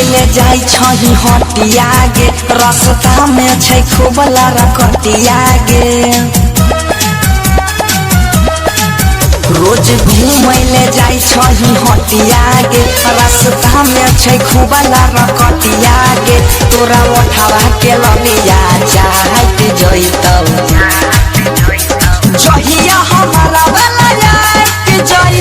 घूमैले जाइ छही हटिया गे, रास्ता में छै खूब लरकटिया गे। रोज घूमैले जाइ छही हटिया गे, रास्ता में छै खूब लरकटिया गे। तोरा ओठवा के ललिया चाहत जइतौ, जहिया हमारा वाला आइत जइतौ।